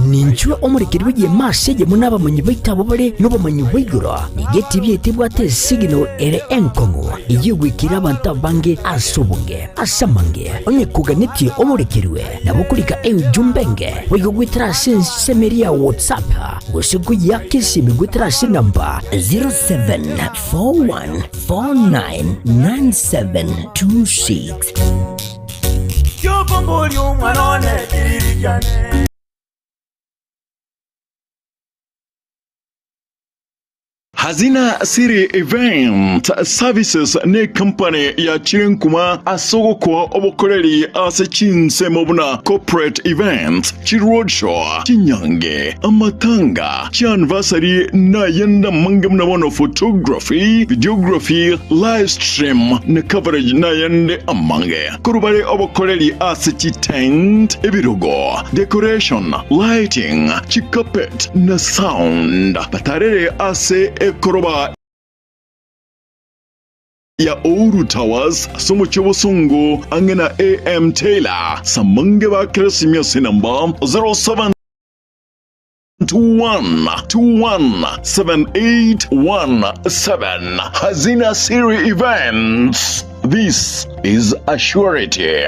Ninchwe omorekeri bw'egeema ase eyemo n'abamanyi baito abwo bare nobomanyi bwa igoro. Nigo etibi yaito ebwate esignal ere enkong'u, eyio egwekire abanto abange ase obonge. Ase amange, onye koganetie omorekerwe, nabo okorika eujumbe enge boigo goetera ase ensemo eria ya WhatsApp gose koyiaka esimi goetera ase enamba 0741499726. Tiokomboria omwana one kiriri kiane. Hazina City Event Services ne company yachire nkuma ase ogokoa obokoreri ase chinsemo buna corporate events, chiroadshow, chinyange, amatanga, chianniversary na ayande amange buna bono photography, videography, live stream na coverage na ayande amange. Korwa bare obokoreri ase chitent, ebirogo, decoration, lighting, chicarpet, na sound. Batarere ase ekoroba ya Ouru Towers ase omochie obosongo ang'e na AM Taylor. Samange bakere esimi ase enamba 07 21217817 Hazina Siri Events. This is a surety.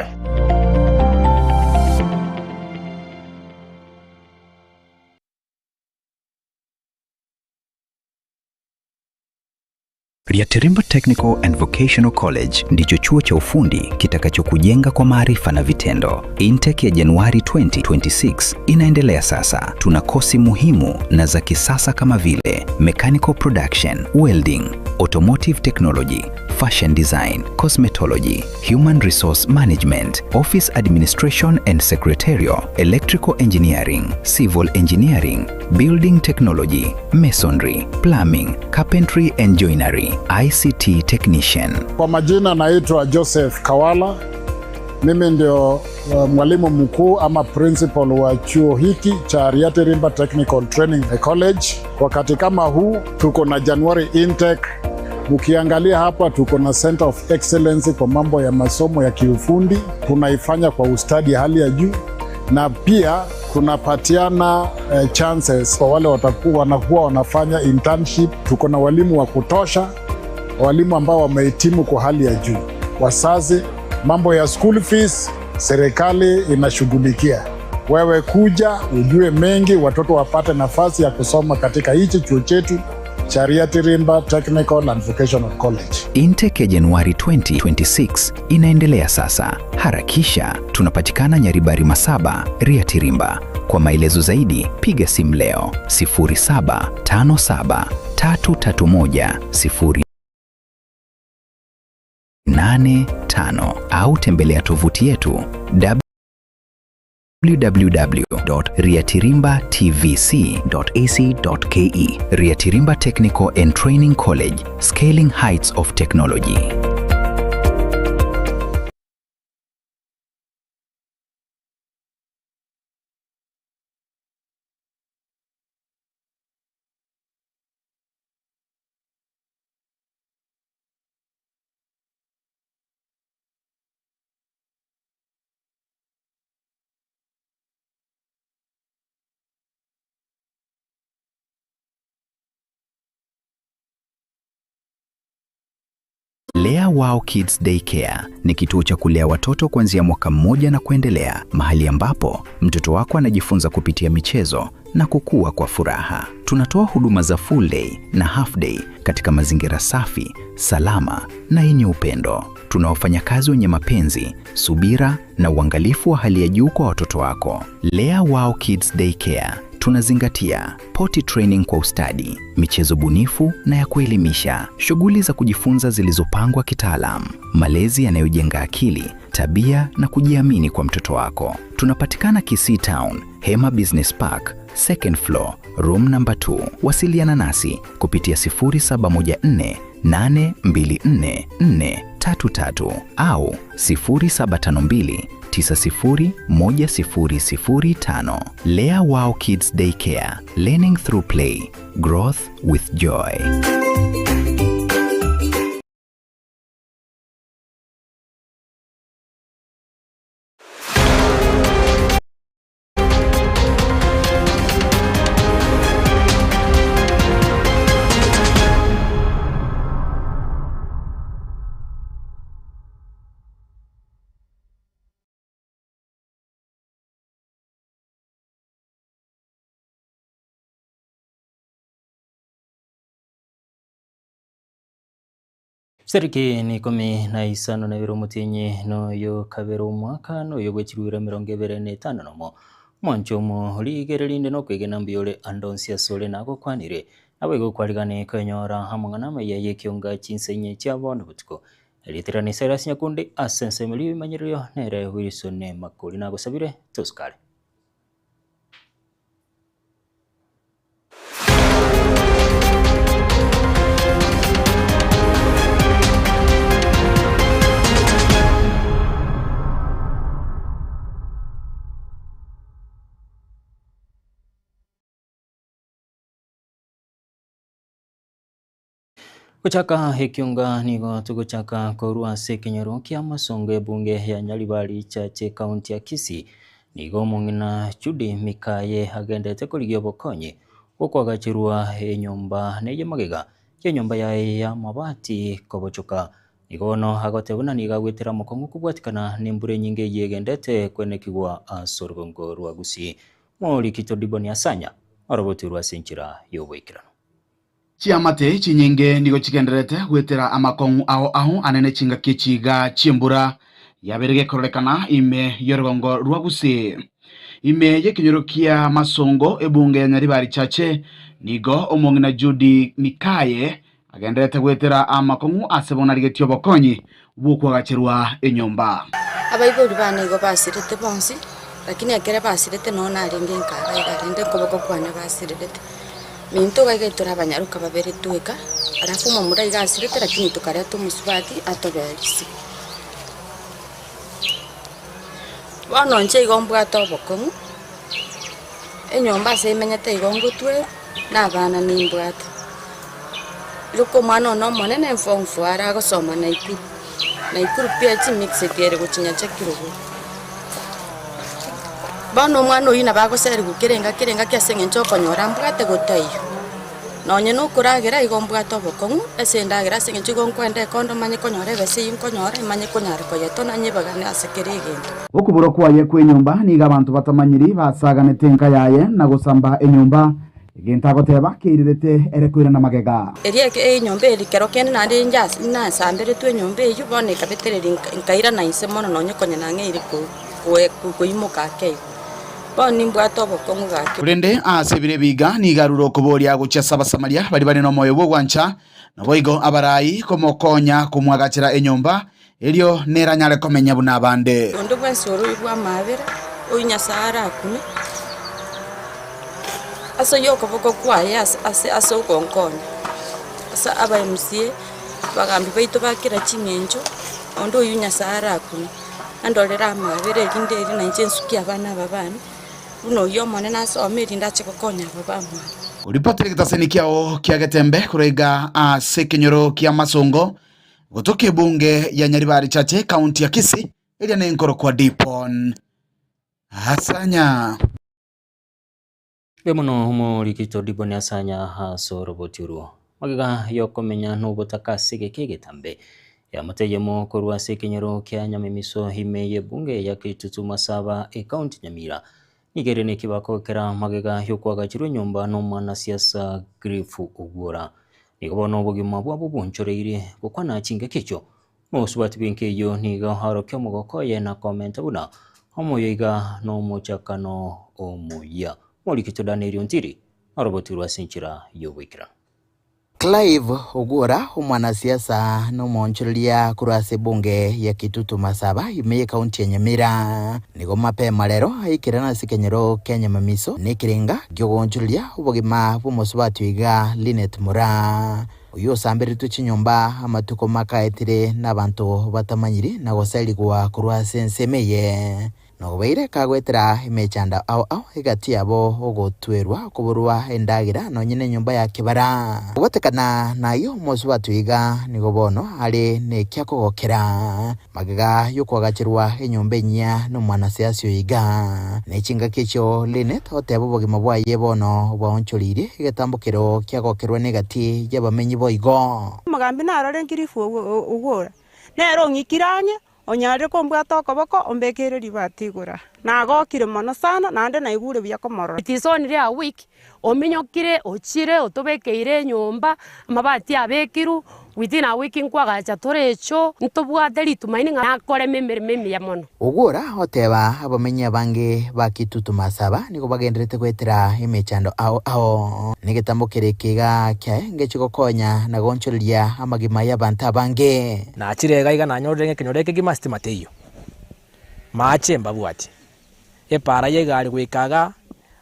Ryaterimba Technical and Vocational College ndicho chuo cha ufundi kitakachokujenga kwa maarifa na vitendo. Intake ya Januari 2026 inaendelea sasa. Tuna kosi muhimu na za kisasa kama vile mechanical production, welding, automotive technology, fashion design, cosmetology, human resource management, office administration and secretarial, electrical engineering, civil engineering, building technology, masonry, plumbing, carpentry and joinery, ICT technician. Kwa majina naitwa Joseph Kawala. Mimi ndio uh, mwalimu mkuu ama principal wa chuo hiki cha Riatirimba Technical Training College. Wakati kama huu tuko na January intake. Ukiangalia hapa tuko na Center of Excellence kwa mambo ya masomo ya kiufundi, tunaifanya kwa ustadi hali ya juu, na pia tunapatiana eh, chances kwa wale watakuwa wanakuwa wanafanya internship. Tuko na walimu wa kutosha, walimu ambao wamehitimu kwa hali ya juu. Wazazi, mambo ya school fees serikali inashughulikia. Wewe kuja ujue mengi, watoto wapate nafasi ya kusoma katika hichi chuo chetu cha Riatirimba Technical and Vocational College. Intake ya Januari 2026 inaendelea sasa. Harakisha, tunapatikana Nyaribari Masaba, Riatirimba. Kwa maelezo zaidi piga simu leo 0757 331 085 au tembelea tovuti yetu www.riatirimbatvc.ac.ke. Riatirimba Technical and Training College, Scaling Heights of Technology. Lea Wow Kids Daycare ni kituo cha kulea watoto kuanzia mwaka mmoja na kuendelea, mahali ambapo mtoto wako anajifunza kupitia michezo na kukua kwa furaha. Tunatoa huduma za full day na half day katika mazingira safi, salama na yenye upendo. Tuna wafanyakazi wenye mapenzi, subira na uangalifu wa hali ya juu kwa watoto wako. Lea Wow Kids Daycare tunazingatia potty training kwa ustadi, michezo bunifu na ya kuelimisha, shughuli za kujifunza zilizopangwa kitaalam, malezi yanayojenga akili, tabia na kujiamini kwa mtoto wako. Tunapatikana Kisii Town, Hema Business Park, second floor, room number 2. Wasiliana nasi kupitia 0714 824 433 au 0752 901005. Lea Wow Kids Daycare, learning through play, growth with joy. Chitariki na ikomi na isano na ibere omotienyi noyo kabere omwaka noyo bwe chirwiro 251 Omwancho omo rigere rinde nokwegena mbuya ore ande onsi asore nagokwanire, naboigo okwarigane kwenyora amang'ana amaya y'ekionga chinsenye chia bono botuko. Erieta riane Cyrus Nyakundi ase ensemo eria y'ebimanyererio nere Wilson Makori nagosabire tosukare. Gochaka ekionga nigo togochaka korwa ase ekenyoro kia Masongo ebunge ya Nyaribari Church ekaunti ya Kisii. Nigo omong'ina Judy Mikaye agendete korigia obokonyi bw'okoagacherwa enyomba neye magega y'enyomba yaye y'amabati kobochoka. Nigo bono agoteba buna nigo agwetera omokong'u kobwatikana nembura enyinge eyio egendete kwenekigwa ase orogongo rwa Gusii. Moriki Todiboni Asanya orobotirwe ase enchera y'oboikeranu. Chiamate chinyinge nigo chigendererete goetera amakong'u ao ao anene chingaki echi iga chi'embura yabeire gekororekana ime y'orogongo rwa Gusii. Ime y'ekenyoro kia Masongo ebunge ya Nyaribari Chache nigo omong'ina Judy Mikaye agendererete goetera amakong'u ase bono arigetie obokonyi bw'okoagacherwa enyomba. Abaibori bane igo basirete bonsi, lakini ekere basirete noo narenge nkaba iga rende nkoboko kwane basirerete. Minto iga iga tore abanyaroka babere tweka, alafu omomura iga asirete lakini tokareta omosubati atoberisi. Bono inche igo mbwate obokong'u, enyomba ase emenyete igo ngotwera, na abana nimbwate. Rika omwana one omonene form four are agosoma Naikuru, Naikuru PH mixed ere gochia Nyachakirogo. Bono omwana oyio nabo agoserigwa kera engaki kera engaki ase eng'encho okonyora mbwate gotaiyo. Nonye na okoragera igo mbwate obokong'u ase endagera ase eng'encho igo nkoenda ekondo manye konyora ebesa eywo nkonyora emanye konyara koyetona nyebagane ase kera egento. Okoborwa kwaye kw'enyomba nigo abanto batamanyiri basaganete enka yaye na gosamba enyomba, egento agoteba keirerete ere koirana magega. Erio enyomba eria kero kende naende nasamberetwe enyomba eyio, bono ekabetereria nkairana inse mono nonye konya nang'eire koimoka ake igo. Bono nimbwate obokong'u gaki. Korende ase ebiro ebi iga nigo arure okoboria gochia ase Abasamaria baria bare nomoyo bw'ogwancha, naboigo abarai komokonya komwagachera enyomba, erio nere anyare komenya buna abande. Onde bwensi ore oigwe amaabera, oyio Nyasae arakune, ase oyio okoboko kwaye ase ase ogonkonya. Ase aba MCA, abagambi baito ba kera ching'encho, onde oyio Nyasae arakune, andorere amaabera erinde eri nainche nsukie abana aba bane, buna oyio Omonene asome erinde ache gokonya aba bamwabo. Oripotire egetaseni kiao kia Getembe korwa iga ase ekenyoro kia Masongo, Gotoka ebunge ya Nyaribari Chache, County ya Kisii, eria nenkorokwa Dipon Asanya. Mbuya mono omorikito Diboni Asanya ase oroboti orwo. Magega y'okomenya nobotaka ase egeka egetambe, eamate eyemo korwa ase ekenyoro kia Nyamemiso ime y'ebunge ya Kitutu Masaba ecounty Nyamira nigo ere nekebako ekera magega y'okoagachirwa enyomba n'omwanasiasa Griff Ogwora. Nigo bono obogima bwabo bwonchoreirie gokwana chingaki echio. Omosubati bw'enka eyio nigo aorokia omogoko oye na komenta buna omoyo iga nomochakano omuya. Morikito Daniel Ontiri norobotirwe ase enchera y'oboikeranu. Clive Ogwora, omwanasiasa na omoonchoreria korwa ase ebunge ya Kitutu Masaba ime y'ekaunti ya Nyamira, nigo mapema rero aikerana ase ekenyoro kia Nyamamiso nekerenga gi'ogoonchoreria obogima bw'omosubati oiga Linet Moraa, oyio osamberetwe chinyomba amatuko makaetire nabanto batamanyiri na goserigwa korwa ase ensemo eye. Noboire kagoetera emechando ao ao egati yabo ogotwerwa okoborwa endagera nonye nenyomba ya kebara. Kobatekana nayio omosubati oiga nigo bono are nekia kogokera. Magega y'okoagacherwa enyomba enyia nomwanasiasi oyo iga. Ne chingaki echio Linet oteba obogima bwaye bono bwaonchoreirie egetambokero kiagokerwa negati y'abamenyi boigo. Omogambi narore nkirifu ogora, nere ong'ikire ang'e, onyarire kombwata okoboko, ombekeire ribati igoro. Nagokire mono sana, naende naigure buya komorora. It is only a week, ominyokire, ochire, otobekeire enyomba, amabati abekirwe, Within a week nkwagacha tore echoo, ntobwate ritumaini ng'a nakoreme emeremo emiya mono. Ogwora oteba abamenyi abange ba Kitutu Masaba nigo bagenderete goetera emechando ao ao, na egetambo kere eke iga kiaye ngechi gokonya na goonchoreria amagima y'abanto abange. Nachire iga iga nanyorire ng'a ekenyoro ekegima sitima teiyo, maache mbabwati, epaara ya egari goika igaa,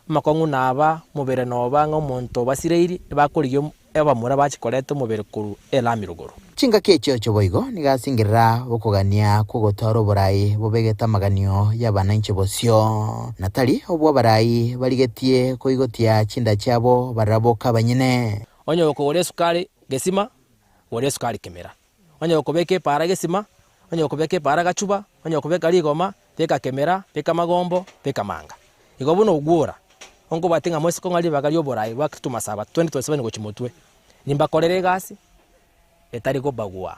amakong'u naba, omobere noba ng'a omonto obasireiri, ebakorigia abamura bachie koreta omobere korwa elami rogoro. Chingaki echio boigo nigo asingerera okogania kw'ogotoora oborai bobegete amaganio y'abananchi bosio, na tari obw'abarai barigetie koigotia chinda chiabo barabwo abanyene. Onye okogora esukari gesima, gora esukari kemera. Onye okobeka epaara gesima, onye okobeka epaara gachuba, onye okobeka rigoma, beka kemera, beka magombo, beka manga. Igo buna ogwora, onkobwate ng'a moise kong'a ribaga ri'oboraai bwa Kristo masaba 2027 gochia motwe, nimbakorere egasi etari kobagua.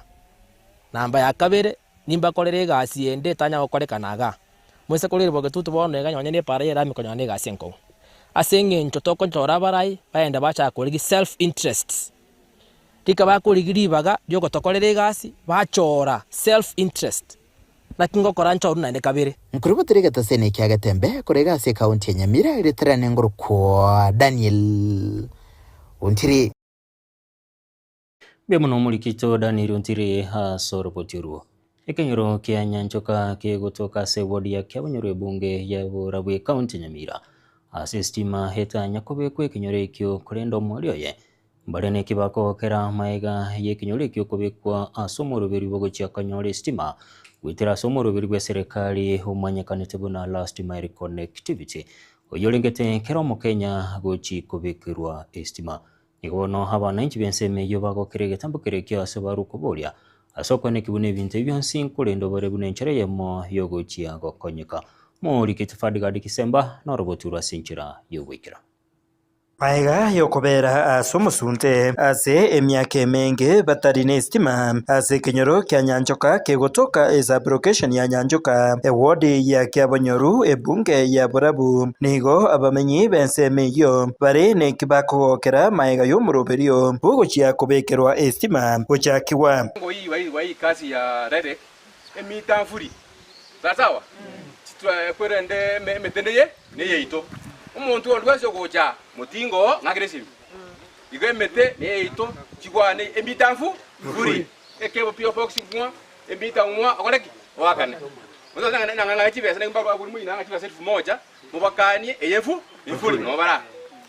Namba ya kabere, nimbakorere egasi ende etanya gokorekana igaa. Moise korerwa bogetutu bono iga nonye na epaara y'erami konyora na egasi enkong'u. Ase eng'encho tokochora abarai, baende bachaka korigia self interests. Rika bakorigia ribaga riogotokorera egasi, bachora self interest. Naki ngokora nchorwe naende kabere. Nkoribotera egetaseni ekia Getembe korega ase ekaunti ya Nyamira ritarane ngorokwa Daniel Ontiri. Mbuya mono omorikito Daniel Ontiri ase oroboti orwo. Ekenyoro kia Nyanchoka kegotoka ase eward ya Kiabonyoru ebunge ya Borabu ekaunti ya Nyamira. Ase estima etanya kobekwa ekenyoro ekio korende omweri oye Mbare neki bakogokera magega y'ekenyoro ekio kobekwa ase omoroberi bw'ogochia konyora esitima goetera ase omoroberi bw'eserekari omanyekanete buna Last Mile Connectivity, oyio orengete kera omokenya gochi kobekerwa esitima. Nigo bono abananchi b'ensemo eyio bagokera egetambo keria ekio ase barwe koboria ase okoeneki buna ebinto ebi bionsi nkorende obore buna enchera eyemo y'ogochia gokonyeka. Moriketi Ferdgard Kisemba noroboti rwa ase enchera y'ogoikera. Magega y'okobeera ase omosunte ase emiaka emenge batari nesitima ase ekenyoro kia Nyanchoka kegotoka esub-location ya Nyanchoka, eward ya Kiabonyoru, ebunge ya Borabu, nigo abamenyi b'ensemo eyio bare neki bakogokera magega y'omoroberio bw'ogochia kobekerwa esitima gochakigwa. Sawa? Kwerende emete neye neyeito. Omonto onde bwensi ogocha aa, motinga oo ng'akere esimi. Igo emete neyeito, chigwane emita mfu mfuri. Ekebo PO box ng'wa, emita ng'wa okore ki? Oakane. Nang'ang'ana chibesa naki mbarwa abwo moino ng'a chibesa elfu moja, mobakanie eye mfu mfuri nobara.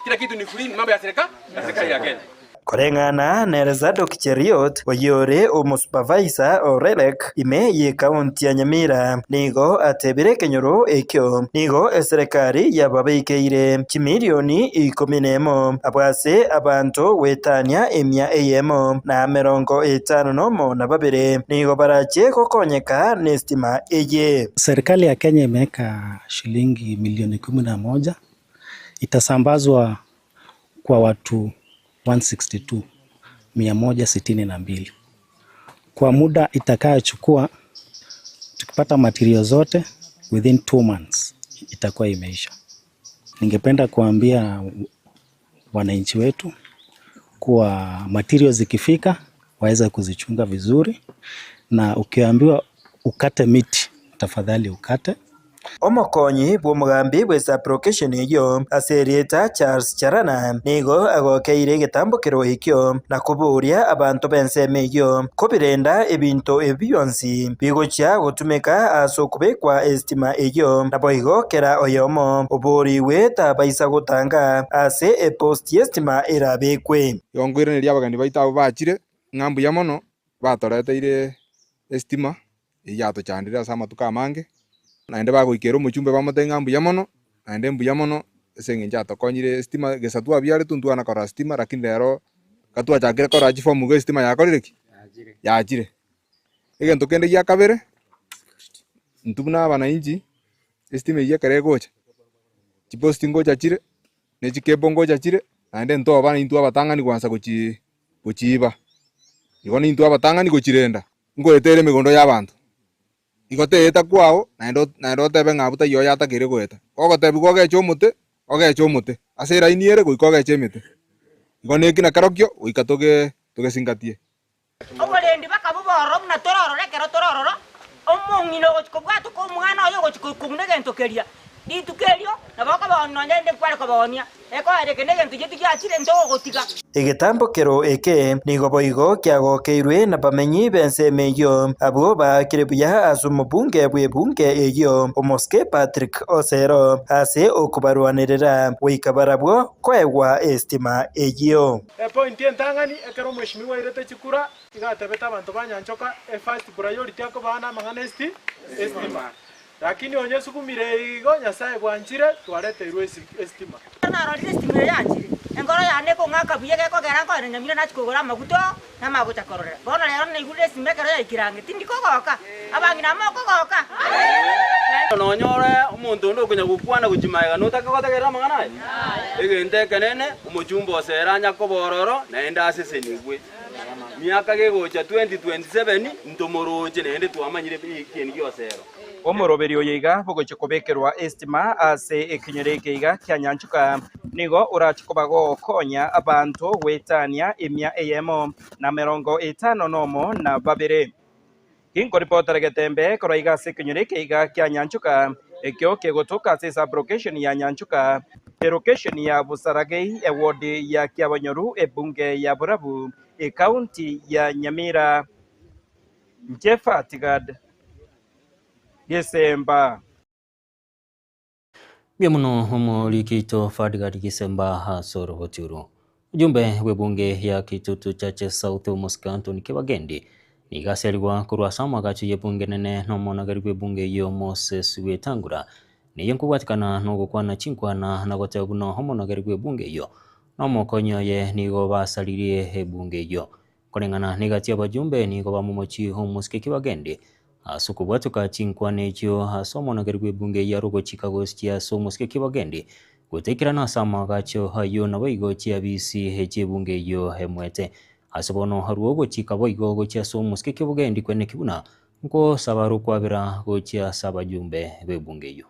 Kila kitu ni free ni mambo ya serika ya serikali ya Kenya. Koreng'ana nere Zadok Cheriot, oyio ore omosupervisor o RELEC ime y'ekaunti ya Nyamira, nigo atebire ekenyoro ekio nigo eserekari yababekeire chimilioni ikomi nemo abwo ase abanto goetania emia eyemo na emerongo etano nomo na babere nigo barache gokonyeka nestima eye. Serikali ya Kenya imeweka shilingi milioni kumi na moja itasambazwa kwa watu 162, 162. Kwa muda itakayochukua tukipata material zote within 2 months itakuwa imeisha. Ningependa kuambia wananchi wetu kuwa materials zikifika waweze kuzichunga vizuri, na ukiambiwa ukate miti tafadhali ukate. Omokonyi bw'omogambi bwe sub-location eyio ase erieta Charles Charana nigo agokeire egetambokero ekio na koboria abanto b'ensemo eyio kobirenda ebinto ebi bionsi bigochia gotumeka ase okobekwa esitima eyio naboigo kera oyomo oborigwe tabaisa gotanga ase epost y'esitima erabekwe. Igo nkoiraneria abageni baito abwo bachire ng'a mbuya mono batoreteire esitima eyio yatochandire ase amatuko amange, naende bagoikera omochumbe bamotebie ng'a mbuya mono, naende mbuya mono ase eng'encho atokonyire esitima gesa twabiaretwe ntwana korora sitima lakini rero ekero twachakire korora chifomu iga esitima yakorire ki? Yachire. Egento kende gia kabere, intwe buna abanainchi, esitima eyio ekero egocha, chiposti ngocha chire, ne chicable ngocha chire, naende ntoba intwe abatang'ani kwansa gochi gochiiba. Igo nintwe abatang'ani gochirenda. Ngoeta ere emegondo y'abanto. Igo teeta kwao, naende naende otebe ng'a abwo taiyo oyatakeire goeta. Gogotebigwa ogeche omote, ogeche omote, ase eraini ere goika ogeche emete. Igo neki nakerokio goika toge togesingatie. Oborendi bakaba bororo buna tororore ekero torororo, omong'ina ogochia kobwatoka omwana oye ogochia kong'una egento keria. Rituko erio nabo okobaonia nonya rende nkware kobaonia, ekoera eke negento gietu giachire ntogogotiga. Egetambokero eke nigo boigo kiagokeirwe nabamenyi b'ensemo eyio, abwo baakire buya ase omobunge bw'ebunge eyio, Omosike Patrick Osero, ase okobarwanerera goika barabwo koegwa estima eyio. Epointi entang'ani, ekero omweshimiwa airete chikura, iga atebete abanto ba Nyanchoka efirst priority akobaa namang'ana esti estima. Lakini onye esugumire igo Nyasae bwanchire twareteirwe estima. Ekero narorire estima eye yanchire, enkoro yane ekong'aka buya gekogera nkoenda nyamira nachia kogora amaguta oo, namanye gocha kororera. Bono rero naigurire estima ekero yaikire ang'e, tindi kogoka, abang'ina mokogoka. Nonyore omonto onde okonya gokwana gochia magega, notake gotegerera amang'ana aya? Egento ekenene, omochumba osere anya koba ororo, naende asesenigwe. Miaka gegocha 2027 ntomoroche naende twamanyire ekieni gi'osero. Omoroberi oyo iga bogochia kobekerwa estima ase ekenyoro eke iga kia Nyanchuka nigo orache koba gokonya abanto goetania emia eyemo na merongo etano nomo na babere. Ginkoripotera getembe korwa iga ase ekenyoro eke iga kia Nyanchuka, ekio kegotoka ase esub-location ya Nyanchuka, elocation ya Busaragei, eward ya Kiabonyoru, ebunge ya Borabu, ecounty ya Nyamira. Inche Fatigad Gesemba. Mbuya mono omoriki oito Fadgard Gisemba ase oroboti oro. Ojumbe bw'ebunge ya Kitutu Chache South Omosike Anthony Kibagendi nigo aserigwa korwa ase amagacho y'ebunge enene na omonageri bw'ebunge eyio Moses Wetangula. Neye nkobwatikana nogokwana chinkwana na goteba buna omonageri bw'ebunge eyio na omokonyi oye nigo basaririe ebunge eyio. Koreng'ana negati y'abajumbe nigo bamomochie omosike Kibagendi ase okobwatoka chinkwana echio ase omonogeri bw'ebunge eyio are ogochika gochia ase omosike Kibagendi gotaikera ase amaagacho ayio naboigo chiabisi echi'ebunge eyio emwete. Ase bono arue ogochika boigo gochia ase omosike Kibagendi kweneki buna nkosaba are okwabera gochia ase abajumbe b'ebunge eyio.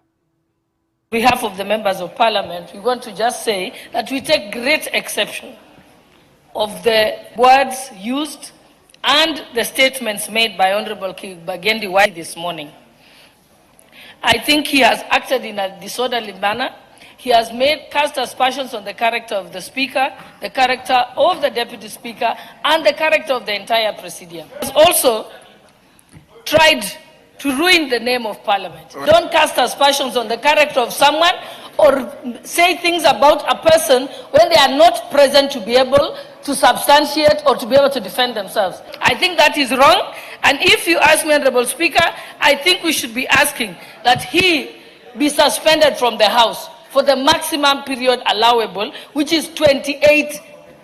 behalf of the members of parliament, we want to just say that we take great exception of the words used and the statements made by Honorable Kibagendi Wai this morning. I think he has acted in a disorderly manner. He has made cast aspersions on the character of the Speaker, the character of the Deputy Speaker, and the character of the entire Presidium. He has also tried to ruin the name of Parliament. Don't cast aspersions on the character of someone or say things about a person when they are not present to be able to substantiate or to be able to defend themselves. I think that is wrong. And if you ask me, Honorable Speaker, I think we should be asking that he be suspended from the House for the maximum period allowable, which is 28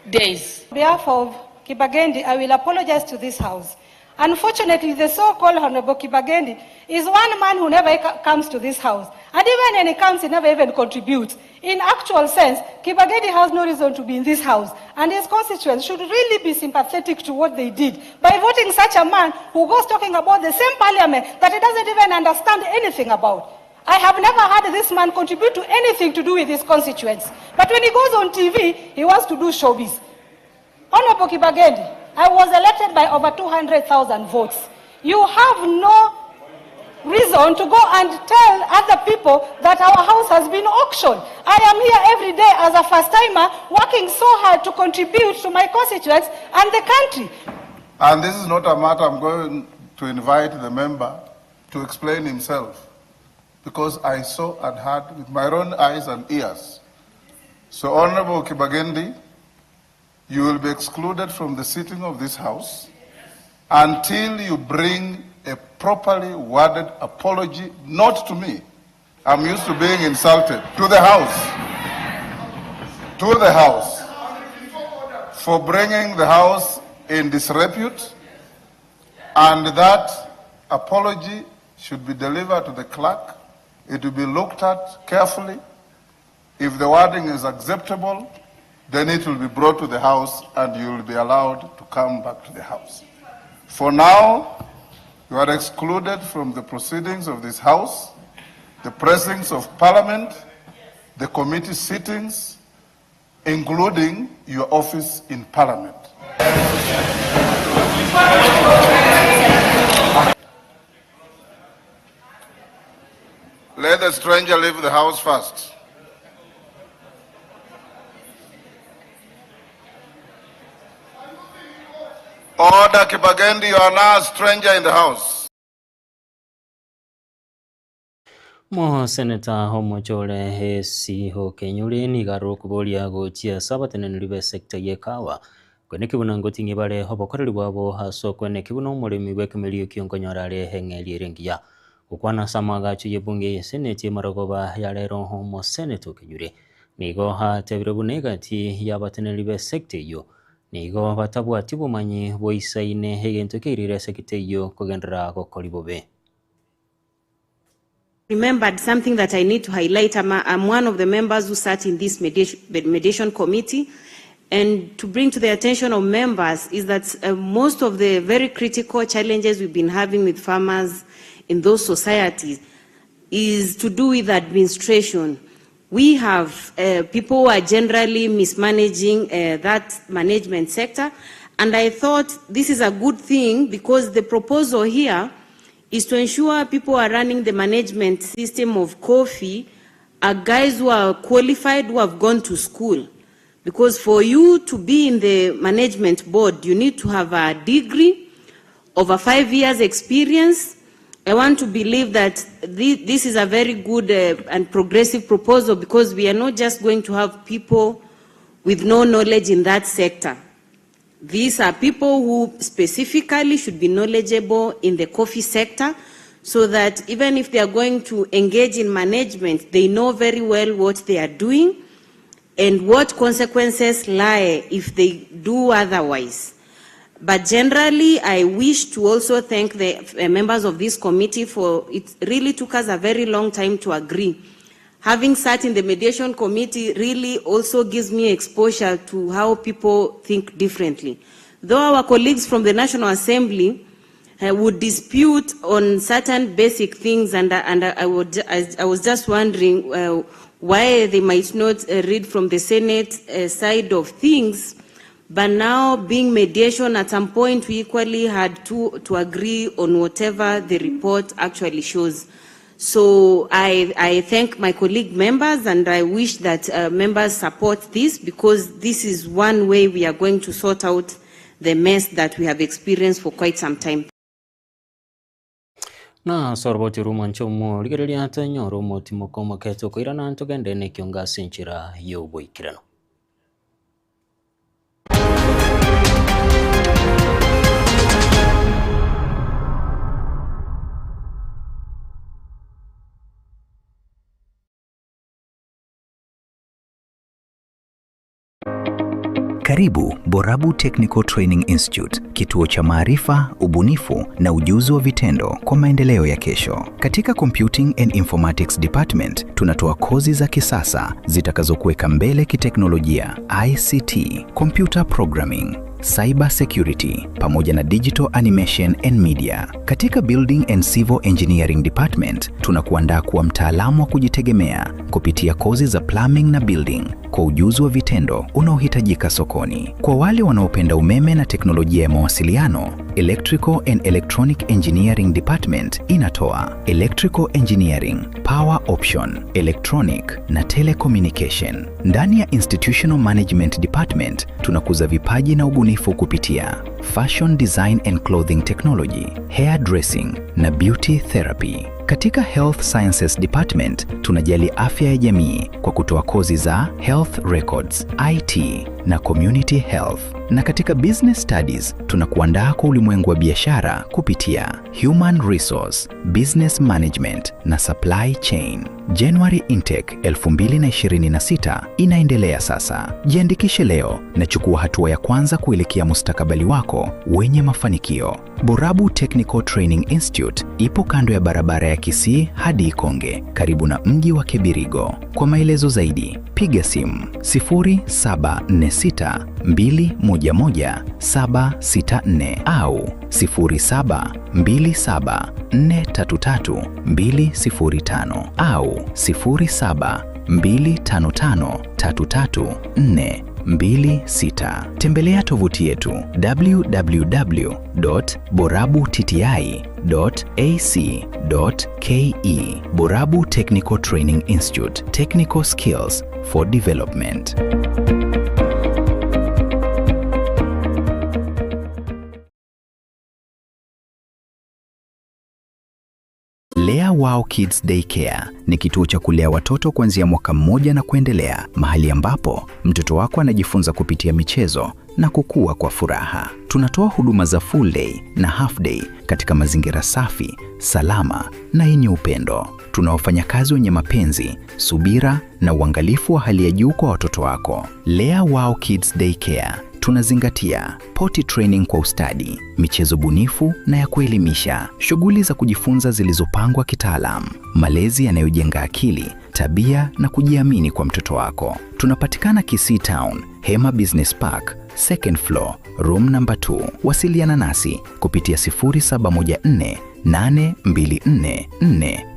days. On behalf of Kibagendi, I will apologize to this House. Unfortunately, the so-called Honorable Kibagendi is one man who never comes to this house. And even when he comes, he never even contributes. In actual sense, Kibagendi has no reason to be in this house. And his constituents should really be sympathetic to what they did by voting such a man who goes talking about the same parliament that he doesn't even understand anything about. I have never heard this man contribute to anything to do with his constituents. But when he goes on TV, he wants to do showbiz. Honorable Kibagendi, I was elected by over 200,000 votes. You have no reason to go and tell other people that our house has been auctioned. I am here every day as a first-timer working so hard to contribute to my constituents and the country. And this is not a matter I'm going to invite the member to explain himself, because I saw and heard with my own eyes and ears. So, Honorable Kibagendi, you will be excluded from the sitting of this house until you bring a properly worded apology, not to me. I'm used to being insulted, to the house. To the house. For bringing the house in disrepute, and that apology should be delivered to the clerk. It will be looked at carefully. If the wording is acceptable, then it will be brought to the house and you will be allowed to come back to the house. For now, you are excluded from the proceedings of this house, the pressings of parliament, the committee sittings, including your office in parliament. Let the stranger leave the house first. Order, Kibagendi, you are now a stranger in the house. Omoseneta omochore AC Okenyuri nigo arure okoboria gochia ase abateneneri b'esector y'ekahawa kweneki buna ngoting'ie bare obokoreri bwabo ase okweneki buna omoremi bw'ekemerio ekio nkonyora are eng'eria ere engiya. Gokwana ase amaagacho y'ebunge y'eseneti emarogoba ya rero omoseneta Okenyuri nigo atebire buna egati y'abateneneri b'esector eyio nigo batabwati obomanyi boisaine egento keirire esector eyio kogenderera gokori bobe. Remembered something that I need to highlight. I'm, a, I'm one of the members who sat in this mediation, mediation committee. And to bring to the attention of members is that most of the very critical challenges we've been having with farmers in those societies is to do with administration. We have people who are generally mismanaging that management sector. And I thought this is a good thing because the proposal here is to ensure people who are running the management system of coffee are guys who are qualified, who have gone to school. Because for you to be in the management board, you need to have a degree, over 5 years experience. I want to believe that this is a very good and progressive proposal because we are not just going to have people with no knowledge in that sector. These are people who specifically should be knowledgeable in the coffee sector so that even if they are going to engage in management, they know very well what they are doing and what consequences lie if they do otherwise. But generally, I wish to also thank the members of this committee for it really took us a very long time to agree. Having sat in the mediation committee really also gives me exposure to how people think differently. Though our colleagues from the National Assembly would dispute on certain basic things, and I was just wondering why they might not read from the Senate side of things. But now, being mediation, at some point we equally had to agree on whatever the report actually shows. So I thank my colleague members, and I wish that members support this, because this is one way we are going to sort out the mess that we have experienced for quite some time. Na soroboti rumancho omo rigereria tonyore omotimoko omokete okoirana ntogende nekionga ase enchera y'oboikeranu. Karibu Borabu Technical Training Institute, kituo cha maarifa, ubunifu na ujuzi wa vitendo kwa maendeleo ya kesho. Katika Computing and Informatics Department, tunatoa kozi za kisasa zitakazokuweka mbele kiteknolojia, ICT, computer programming, cyber security pamoja na digital animation and media. Katika Building and Civil Engineering Department, tunakuandaa kuwa mtaalamu wa kujitegemea kupitia kozi za plumbing na building kwa ujuzi wa vitendo unaohitajika sokoni. Kwa wale wanaopenda umeme na teknolojia ya mawasiliano, Electrical and Electronic Engineering Department inatoa Electrical Engineering, Power Option, Electronic na Telecommunication. Ndani ya Institutional Management Department tunakuza vipaji na ubunifu kupitia Fashion Design and Clothing Technology, Hair Dressing na Beauty Therapy. Katika Health Sciences Department tunajali afya ya jamii kwa kutoa kozi za Health Records, IT na Community Health. Na katika Business Studies tunakuandaa kwa ulimwengu wa biashara kupitia Human Resource, Business Management na Supply Chain. January Intake 2026 inaendelea sasa. Jiandikishe leo na chukua hatua ya kwanza kuelekea mustakabali wako wenye mafanikio. Borabu Technical Training Institute ipo kando ya barabara ya Kisii hadi Ikonge, karibu na mji wa Kebirigo. Kwa maelezo zaidi, piga simu 0746 211 764 au 0727 433 205 au 07 255 334 26. Tembelea tovuti yetu www.borabutti.ac.ke. Borabu Technical Training Institute, Technical Skills for Development. Lea Wow Kids Daycare ni kituo cha kulea watoto kuanzia mwaka mmoja na kuendelea, mahali ambapo mtoto wako anajifunza kupitia michezo na kukua kwa furaha. Tunatoa huduma za full day na half day katika mazingira safi, salama na yenye upendo. Tuna wafanyakazi wenye mapenzi, subira na uangalifu wa hali ya juu kwa watoto wako. Lea Wow Kids Daycare tunazingatia potty training kwa ustadi, michezo bunifu na ya kuelimisha, shughuli za kujifunza zilizopangwa kitaalam, malezi yanayojenga akili, tabia na kujiamini kwa mtoto wako. Tunapatikana Kisii Town, Hema Business Park, second floor, room number 2. Wasiliana nasi kupitia 0714 824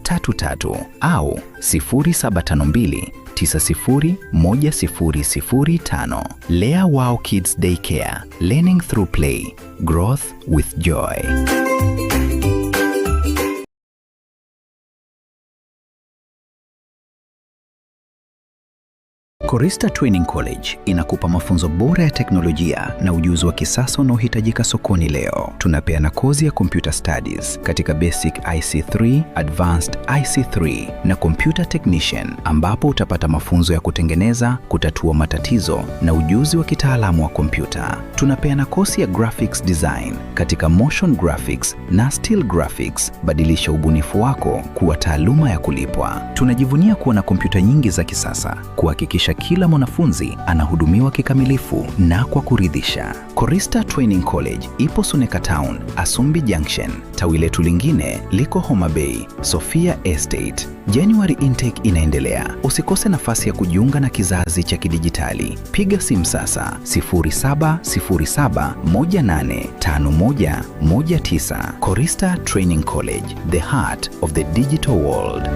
433 au 0752 901005. Lea Wow Kids Daycare, learning through play, growth with joy. Korista Training College inakupa mafunzo bora ya teknolojia na ujuzi wa kisasa unaohitajika sokoni leo. Tunapeana kozi ya computer studies katika basic IC3, advanced IC3 na computer technician, ambapo utapata mafunzo ya kutengeneza, kutatua matatizo na ujuzi wa kitaalamu wa kompyuta. Tunapeana kozi ya graphics design katika motion graphics na still graphics. Badilisha ubunifu wako kuwa taaluma ya kulipwa. Tunajivunia kuwa na kompyuta nyingi za kisasa kuhakikisha kila mwanafunzi anahudumiwa kikamilifu na kwa kuridhisha. Korista Training College ipo Suneka Town, Asumbi Junction. Tawi letu lingine liko Homa Bay, Sofia Estate. January intake inaendelea. Usikose nafasi ya kujiunga na kizazi cha kidijitali. Piga simu sasa 0707185119. Korista Training College, the heart of the digital world.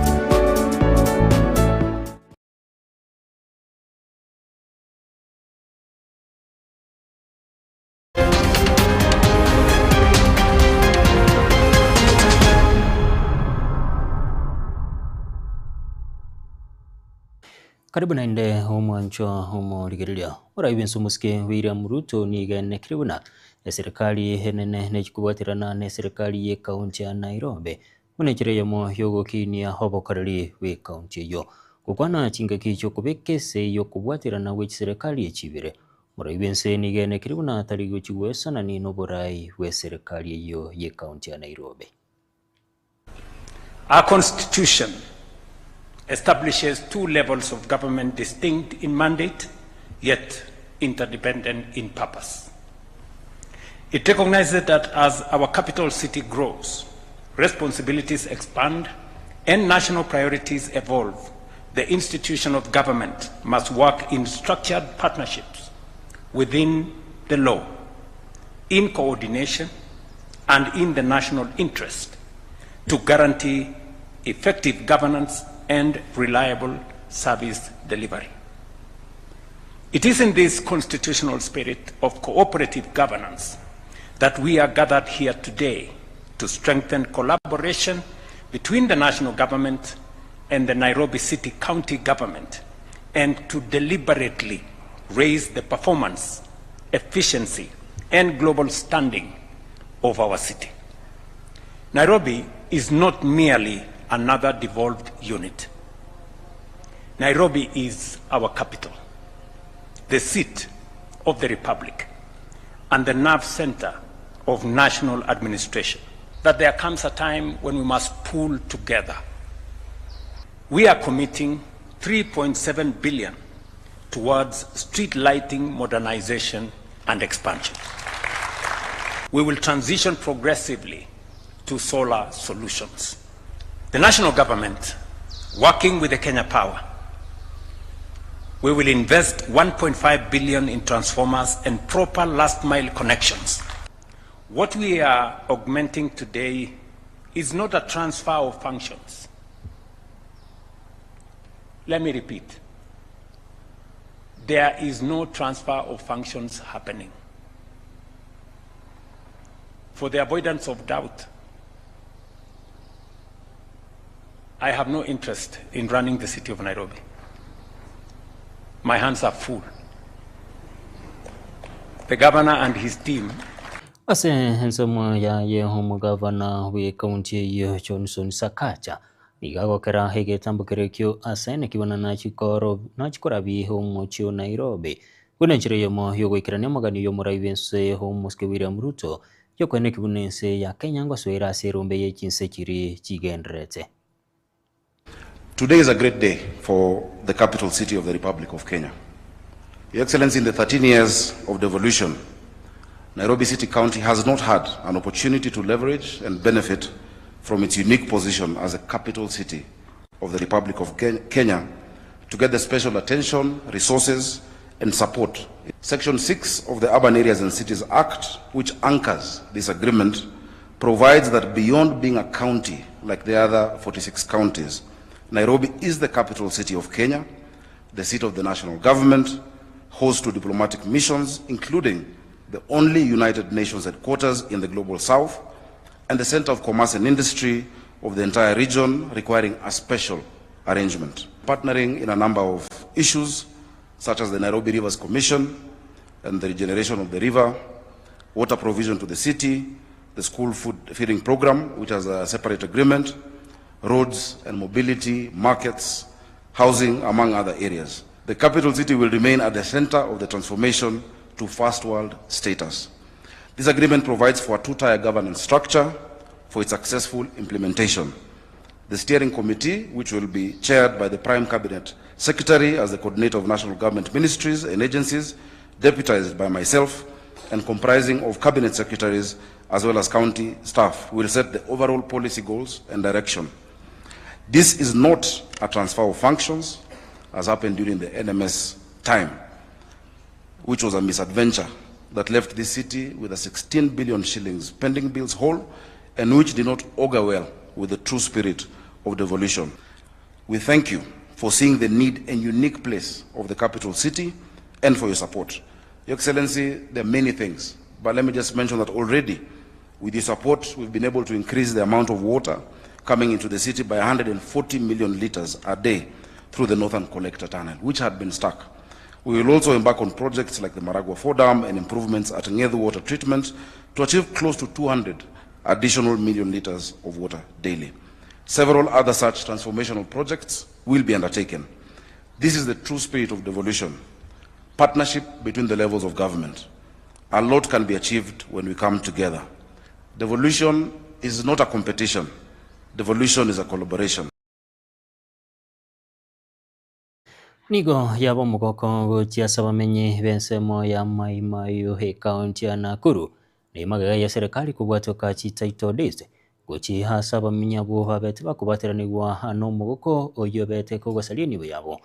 Karibu naende omwanchwa omorigereria. Orai bwense omosike William Ruto nigo enekire buna eserikali enene nechikobwaterana na eserikali ye county ya Nairobi buna enchera eyemo yogokinia obokoreri bwe county eyio. Gokwana chingaki chiokobeka ase eyokobwaterana gwe chiserikali echi ibere. Omorai bwense nigo enekire buna tari gochi goesanani na oborai bwe eserikali eyio ye county ya Nairobi. Our constitution establishes two levels of government distinct in mandate, yet interdependent in purpose. It recognizes that as our capital city grows, responsibilities expand, and national priorities evolve, the institution of government must work in structured partnerships within the law, in coordination, and in the national interest to guarantee effective governance and reliable service delivery. It is in this constitutional spirit of cooperative governance that we are gathered here today to strengthen collaboration between the national government and the Nairobi City County government and to deliberately raise the performance, efficiency, and global standing of our city. Nairobi is not merely another devolved unit. Nairobi is our capital, the seat of the Republic, and the nerve center of national administration. That there comes a time when we must pull together. We are committing 3.7 billion towards street lighting modernization and expansion. We will transition progressively to solar solutions. The national government, working with the Kenya Power, we will invest 1.5 billion in transformers and proper last mile connections. What we are augmenting today is not a transfer of functions. Let me repeat. There is no transfer of functions happening. For the avoidance of doubt, I have no interest in running the city of Nairobi. My hands are full. The governor and his team Ase ensemo yaye omogavana bw'ekaunti eyio Johnson Sakaja nigo agokera egetambo ekio ase nekibona nachikorabi omochie o Nairobi buna enchera eyemo yogoikerania omogani oyo omorai bw'ense omosike William Ruto yokoeneki buna ense ya Kenya ngosoera ase erombe ye chinse chiri chigenderete. Today is a great day for the capital city of the Republic of Kenya. Your Excellency, in the 13 years of devolution, Nairobi City County has not had an opportunity to leverage and benefit from its unique position as a capital city of the Republic of Kenya to get the special attention, resources, and support. Section 6 of the Urban Areas and Cities Act, which anchors this agreement, provides that beyond being a county like the other 46 counties, Nairobi is the capital city of Kenya, the seat of the national government, host to diplomatic missions, including the only United Nations headquarters in the global south, and the center of commerce and industry of the entire region, requiring a special arrangement. Partnering in a number of issues, such as the Nairobi Rivers Commission and the regeneration of the river, water provision to the city, the school food feeding program, which has a separate agreement, roads and mobility, markets, housing, among other areas. The capital city will remain at the center of the transformation to first world status. This agreement provides for a two-tier governance structure for its successful implementation. The steering committee, which will be chaired by the Prime Cabinet Secretary as the coordinator of national government ministries and agencies, deputized by myself, and comprising of cabinet secretaries as well as county staff, will set the overall policy goals and direction. This is not a transfer of functions, as happened during the NMS time, which was a misadventure that left this city with a 16 billion shillings pending bills hole and which did not augur well with the true spirit of devolution. We thank you for seeing the need and unique place of the capital city and for your support. Your Excellency, there are many things, but let me just mention that already with your support, we've been able to increase the amount of water coming into the city by 140 million liters a day through the Northern Collector Tunnel, which had been stuck. We will also embark on projects like the Maragua 4 Dam and improvements at Ngethu Water Treatment to achieve close to 200 additional million liters of water daily. Several other such transformational projects will be undertaken. This is the true spirit of devolution, partnership between the levels of government. A lot can be achieved when we come together. Devolution is not a competition. Devolution is a collaboration. Nigo yaba omogoko gochia ase abamenyi b'ensemo ya Mai Mahiu ekaunti ya Nakuru na emagega ya serikali kobwatoka chititle deeds gochia ase abamenyi abwo babete bakobateranigwa na omogoko oyio obete kogosaria enibo yabo.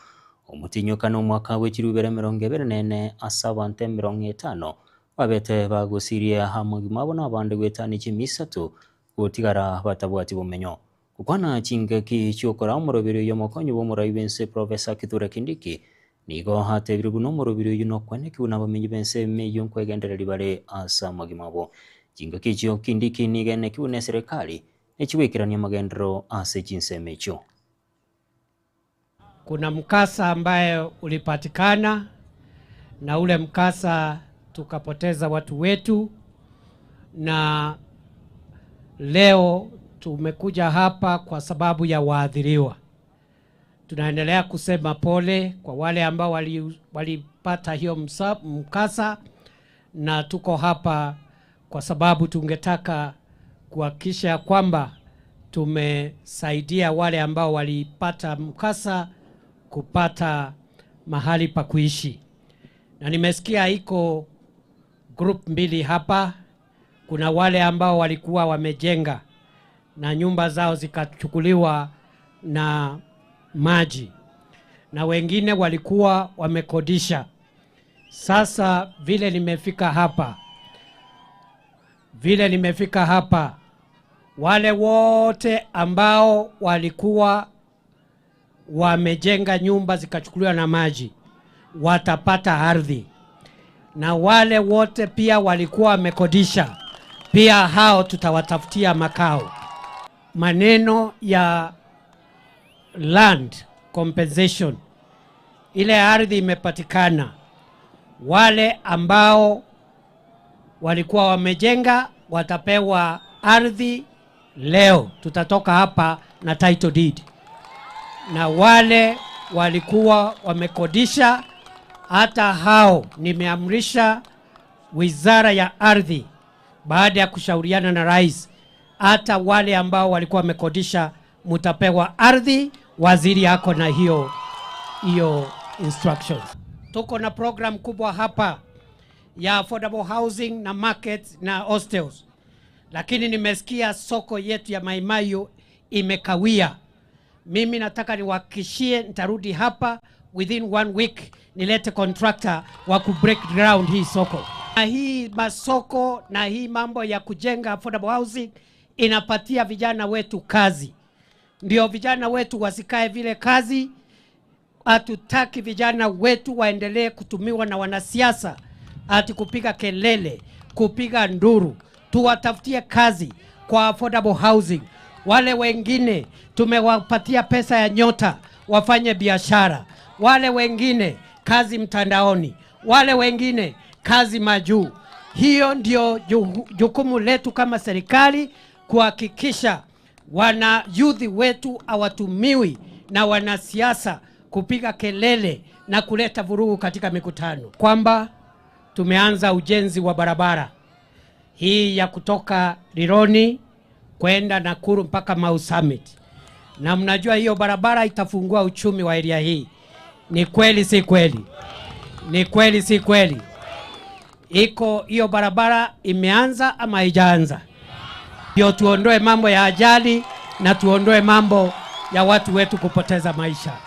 Omotinyokano omwaka bwe chirubere 24 ase abanto 50 babete bagosiria amagima abo na abande goetania chimisato gotigara batabwati bomenyo. Gokwana chingaki chiokora omoroberi oyo omokonyi bw'omorai bw'ense Professor Kithure Kindiki nigo atebire buna omoroberi oyo nokweneki buna abamenyi b'ense eyio nkwegendereri bare ase amagima abo. Chingaki echio Kindiki nigo eneki buna eserikali echigwekerania amagenderero ase chinsemo echio. Kuna mkasa ambaye ulipatikana na ule mkasa tukapoteza watu wetu, na leo tumekuja hapa kwa sababu ya waathiriwa. Tunaendelea kusema pole kwa wale ambao walipata hiyo mkasa, na tuko hapa kwa sababu tungetaka kuhakikisha kwamba tumesaidia wale ambao walipata mkasa kupata mahali pa kuishi. Na nimesikia iko group mbili hapa. Kuna wale ambao walikuwa wamejenga na nyumba zao zikachukuliwa na maji, na wengine walikuwa wamekodisha. Sasa vile nimefika hapa, wale wote ambao walikuwa wamejenga nyumba zikachukuliwa na maji, watapata ardhi, na wale wote pia walikuwa wamekodisha, pia hao tutawatafutia makao. Maneno ya land compensation, ile ardhi imepatikana, wale ambao walikuwa wamejenga watapewa ardhi leo, tutatoka hapa na title deed, na wale walikuwa wamekodisha, hata hao nimeamrisha wizara ya ardhi, baada ya kushauriana na rais, hata wale ambao walikuwa wamekodisha mutapewa ardhi. Waziri ako na hiyo hiyo instructions. Tuko na program kubwa hapa ya affordable housing na markets na hostels, lakini nimesikia soko yetu ya Maimayu imekawia. Mimi nataka niwahakikishie nitarudi hapa within one week nilete contractor wa ku break ground hii soko. Na hii masoko na hii mambo ya kujenga affordable housing inapatia vijana wetu kazi, ndio vijana wetu wasikae vile kazi. Hatutaki vijana wetu waendelee kutumiwa na wanasiasa ati kupiga kelele, kupiga nduru. Tuwatafutie kazi kwa affordable housing. Wale wengine tumewapatia pesa ya nyota wafanye biashara, wale wengine kazi mtandaoni, wale wengine kazi majuu. Hiyo ndio jukumu letu kama serikali kuhakikisha wana youth wetu hawatumiwi na wanasiasa kupiga kelele na kuleta vurugu katika mikutano, kwamba tumeanza ujenzi wa barabara hii ya kutoka Rironi kwenda Nakuru mpaka Mau Summit, na mnajua hiyo barabara itafungua uchumi wa area hii. Ni kweli si kweli? Ni kweli si kweli? Iko hiyo barabara imeanza ama haijaanza? Ndio tuondoe mambo ya ajali na tuondoe mambo ya watu wetu kupoteza maisha.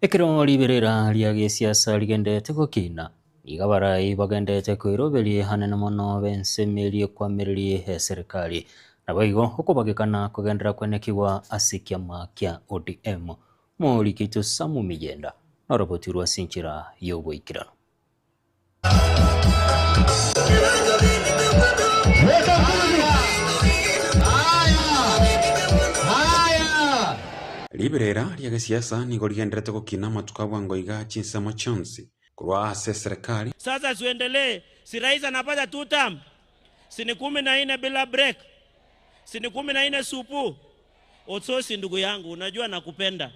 Ekero riberera ria gesiasa rigendete gokina, nigo abarai bagendete koiroberia anene mono bensemerie kwamererie eserikali. Naboigo okobagekana kogenderera kwenekigwa ase ekiama kia ODM. Morikito Samu Mijenda norobotirwe ase enchera ya oboikeranu. Riberera ria gesiasa nigo rigenderete gokina amatuko a bwango iga chinsemo chionsi korwa ase eserekari. Sasa tuendelee, si rais anapata two term, si ni 14 bila break, si ni 14 supu. Otsosi ndugu yangu, unajua nakupenda,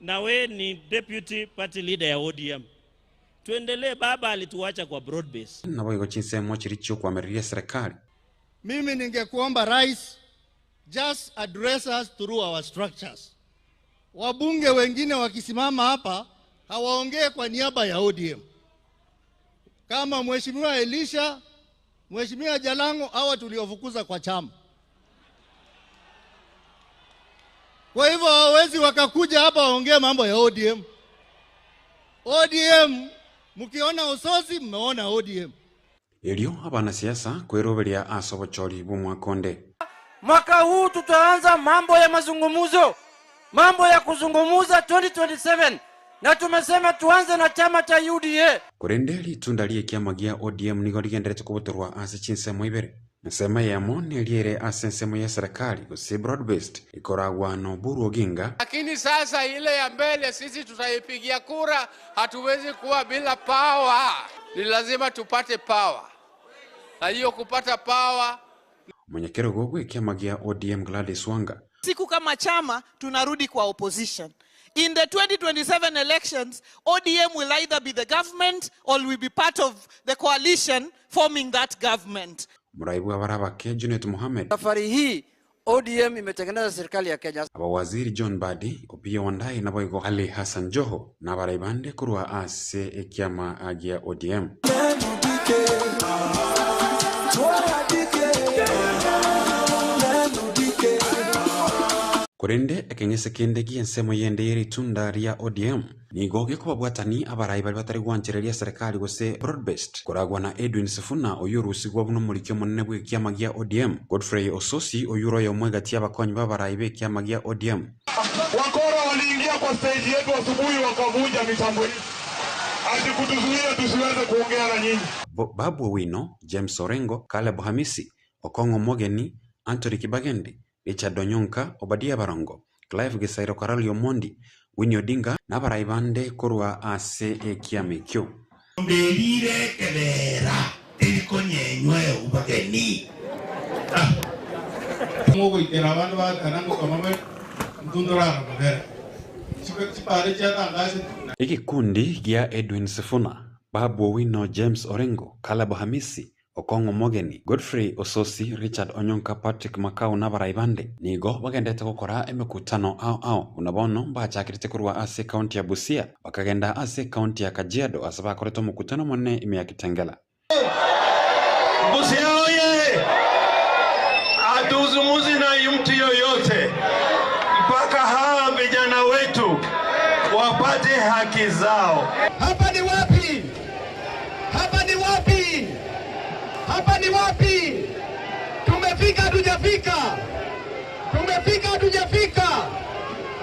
na we ni deputy party leader ya ODM. Tuendelee, baba alituacha kwa broad base. Naboigo chinsemo chiria chiokwamereria eserekari. Mimi ningekuomba rais, just address us through our structures. Wabunge wengine wakisimama hapa hawaongee kwa niaba ya ODM. Kama Mheshimiwa Elisha, Mheshimiwa Jalango, hawa tuliofukuza kwa chama. Kwa hivyo hawawezi wakakuja hapa waongee mambo ya ODM. ODM, mkiona Osotsi mmeona ODM. Erio abanasiasa kweroberia ase obochori bw'omwaka onde. Mwaka huu tutaanza mambo ya mazungumzo, mambo ya kuzungumuza 2027, na tumesema tuanze na chama cha UDA. Korende ritunda ri'ekiama gia ODM nigo rigenderete kobotorwa ase chinsemo ibere. Ensemo eyemo neria ere ase ensemo y'eserekari gose broad based ekoragwa na Oburu Oginga. Lakini sasa ile ya mbele sisi tutaipigia kura, hatuwezi kuwa bila power. Ni lazima tupate power, na hiyo kupata power. Omonyakerogo bw'ekiama gia ODM Gladys Wanga. Siku kama chama tunarudi kwa opposition. In the 2027 elections, ODM will either be the government or will be part of the coalition forming that government. Omorai bw'abarabake Junet Mohamed. Safari hii ODM imetengeneza serikali ya Kenya. Abawaziri John Mbadi, Opiyo Wandayi naboigo Ali Hassan Joho nabarai bande korwa ase ekiama gia ODM. Korende ekeng'ese kende gi'ensemo y'ende ye ritunda ria ODM nigo gekobabwatani abarai baria batari gwanchereria eserekari gose broad based koragwa na Edwin Sifuna oyio orusigwa buna omoriki omonene bw'ekiama gia ODM, Godfrey Osotsi oyio ore oyomo egati y'abakonyi b'abarai b'ekiama gia ODM. Wakora waliingia kwa stage yetu asubuhi wakavunja mitambo yetu ati kutuzuia tusiweze kuongea na nyinyi. Babu Owino, James Orengo, Caleb Hamisi, Okong'o Mogeni, Anthony Kibagendi, Richard Onyonka, Obadia Barongo, Clive Gisairo Karoli Omondi, Winnie Odinga na abarai bande korwa ase ekiama ekio. Nderire ekebera erikonyenywa obageni. Mogoikera abandu batana ngokama bare ntundorara mabere chipare chiatangase. Egekundi gia Edwin Sifuna, Babu Owino, James Orengo, Caleb Hamisi, Okong'o Omogeni, Godfrey Osotsi, Richard Onyonka, Patrick Makau na abarai bande nigo bagendete gokora emekutano ao ao buna bono mbachakerete korwa ase ekaunti ya Busia bakagenda ase ekaunti ya Kajiado ase bakorete omokutano omonene ime ya Kitengela. Busia oye! Hatuzungumzi na mtu yoyote mpaka hawa vijana wetu wapate haki zao. Hapa ni wapi? Hapa ni wapi? Hapa ni wapi? Tumefika hatujafika? Tumefika hatujafika?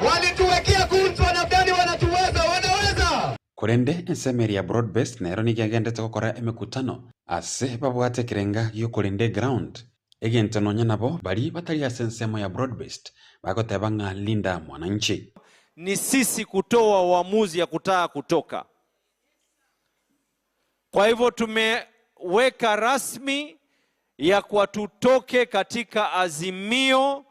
Walituwekea goons, wanadhani wanatuweza, wanaweza. Korende ensemo eria ya Broad Based nero nigo egenderete gokora emekutano ase babwate ekerenga giokorenda eground. Egento nonya nabo baria batari ase ensemo ya Broad Based bagoteba ng'a Linda Mwananchi. Ni sisi kutoa uamuzi ya kutaka kutoka. Kwa hivyo tumeweka rasmi ya kuwa tutoke katika Azimio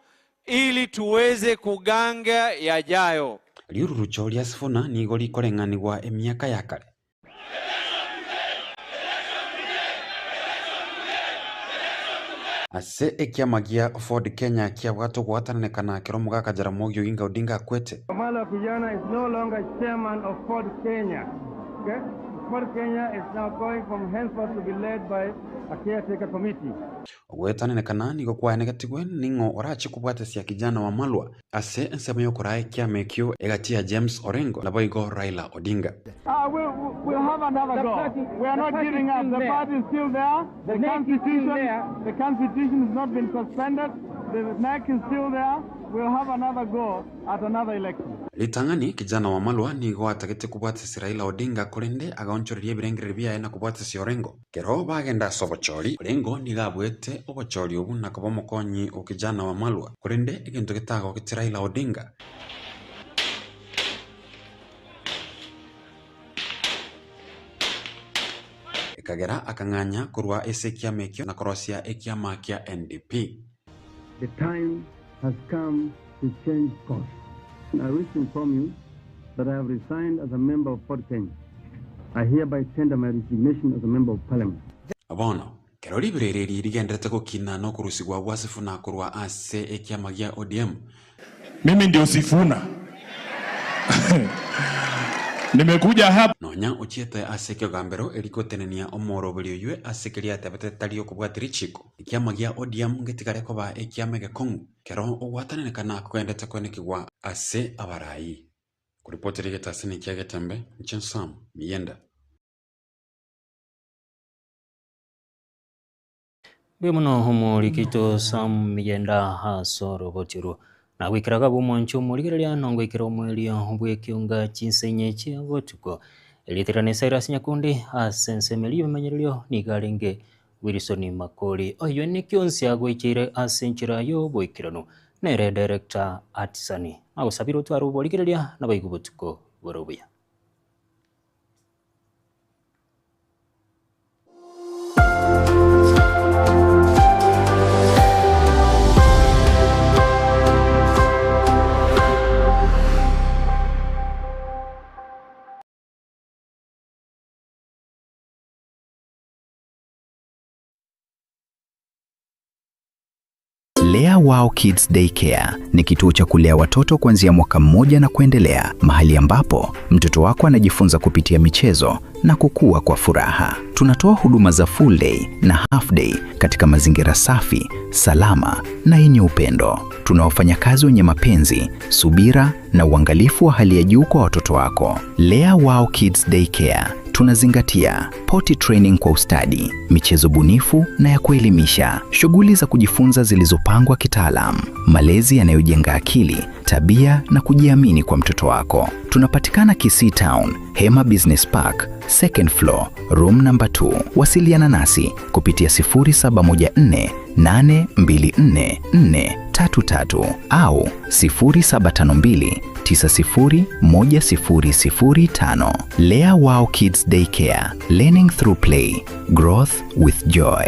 ili tuweze kuganga yajayo. Riururucho ria Sifuna nigo rikoreng'anigwa emiaka ya kare. Ase ekiama gia Ford Kenya kiabwate ogoatananekana ekero omogaka Jaramogi Oginga Odinga akwete. Wamalwa Kijana is no longer chairman of Ford Kenya. Okay? Ford Kenya is now going from henceforth to be led by a caretaker committee. Ogoetananekana nigo kwaenegetigwe ning'o orache kobwatesia Kijana Wamalwa ase ensemo y'okoraa ekiama ekio egati ya James Orengo naboigo Raila Odinga. Ah, we, we'll have another go. We are not giving up. The party is still there. The constitution, the constitution has not been suspended. The NEC is still there. We'll have another go at another election. Ritang'ani Kijana Wamalwa nigo atagete kobwatesia Raila Odinga korende agaonchoreria ebirengererio biaye na kobwatesia Orengo. Kero bagenda ase obochori, Orengo nigo abuete obochori obwo na koba omokonyi o Kijana Wamalwa korende egento getagogete Raila Odinga. Ekagera akang'anya korwa ase ekiama ekio na korosia ekiama kia NDP. The time has come to change course. I wish to inform you that I have resigned as a member of Ford Kenya. I hereby tender my resignation as a member of parliament. Bono, kero ribero eri rigenderete gokina na okorusigwa gwa Sifuna korwa ase ekiama gia ODM. Mimi ndio Sifuna. Nimekuja hapa. Nonya ochiete ase ekegambero erio gotenenia omooroberi oyio ase keria atebete tari okobwatia richiko, ekiama gia ODM ngetigare koba ekiama egekong'u kero ogwatananekana kogendete koenekigwa ase abarai. Koripotera egetasini kia Getembe, inche Sam Miyenda. Mbuya mono omorikito Sam Miyenda ase oroboti orwo. Nagoikera gabu omwancho omorigereria nongoikera omoerio bw'ekionga chinsenye chia botuko. Erieta riane Cyrus Nyakundi ase ensemo eria y'ebimanyererio nigo arenge Wilson Makori. Oyio neke onsi agoicheire ase enchera y'oboikeranu nere Director Artisan. Nagosabire otware oborigereria nabaigwe botuko bore obuya. Lea Wow Kids Daycare ni kituo cha kulea watoto kuanzia mwaka mmoja na kuendelea, mahali ambapo mtoto wako anajifunza kupitia michezo na kukua kwa furaha. Tunatoa huduma za full day na half day katika mazingira safi, salama na yenye upendo. Tuna wafanyakazi wenye mapenzi, subira na uangalifu wa hali ya juu kwa watoto wako. Lea Wow Kids Daycare tunazingatia potty training kwa ustadi, michezo bunifu na ya kuelimisha, shughuli za kujifunza zilizopangwa kitaalam, malezi yanayojenga akili, tabia na kujiamini kwa mtoto wako. Tunapatikana Kisii Town, Hema Business Park, second floor, room number 2. Wasiliana nasi kupitia 0714 824 433 au 0752 901005. Lea Wow Kids Daycare, learning through play, growth with joy.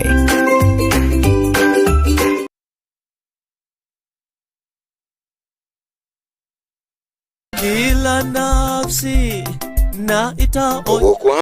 Kila nafsi na itaonja.